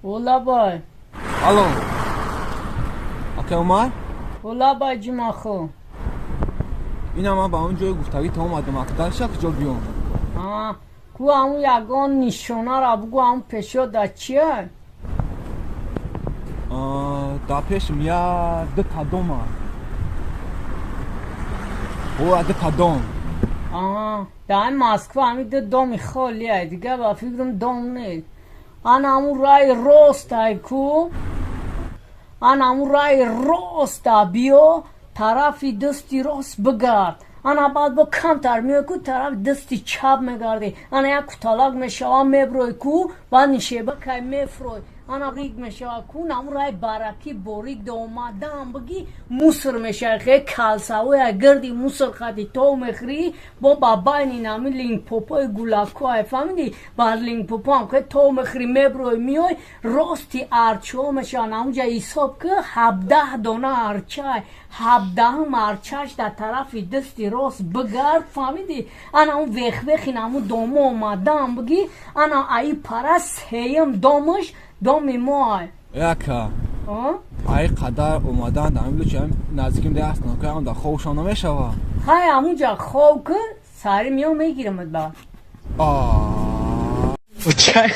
Олабай. Алло. Ака Умар? Олабай, Ҷумахо. Ина ман ба он ҷои гуфтагӣ та омадам, ака дальше куҷо биём? А, ку ҳамун ягон нишонара бугу, ҳамун пешо да чия? Дар пешам я дута дома. О, дута дом. А, дар Москва ҳами ду доми холиай, дига ба фикрам дом нест. Ана ҳамун раи ростай ку, ана ҳамун раи роста биё, тарафи дасти рост бигард. Ана баъд бо камтар меои ку, тарафи дасти чап мегардӣ. Ана як куталак мешава, меброи ку, баъд нишеба кай мефрой. Ана риг мешава ку, ҳамун раи баракӣ борик да омадан бигӣ, мусор мешава, хе калсавоя гирди мусор хати то мехӯрӣ, бо ба байни нами лингпопои гулако ай, фаҳмидӣ? Бар лингпопо ҳам хе то мехӯрӣ, меброи, меой, рости арчаҳо мешаванд. Ҳамунҷа ҳисоб ки 17 дона арчай, 17-ум арчаш дар тарафи дасти рост бигард, фаҳмидӣ? Ана он вехвехи наму домо омадан бигӣ, ана аи пара сеюм домаш доми моай. Ака. Ай қадар омадан дар ҳамин лучи наздиким да остановка, ам дар хобшон намешава. Хай, ҳамунҷа хоб ки, сари меом, мегирамат ба. А. Чай.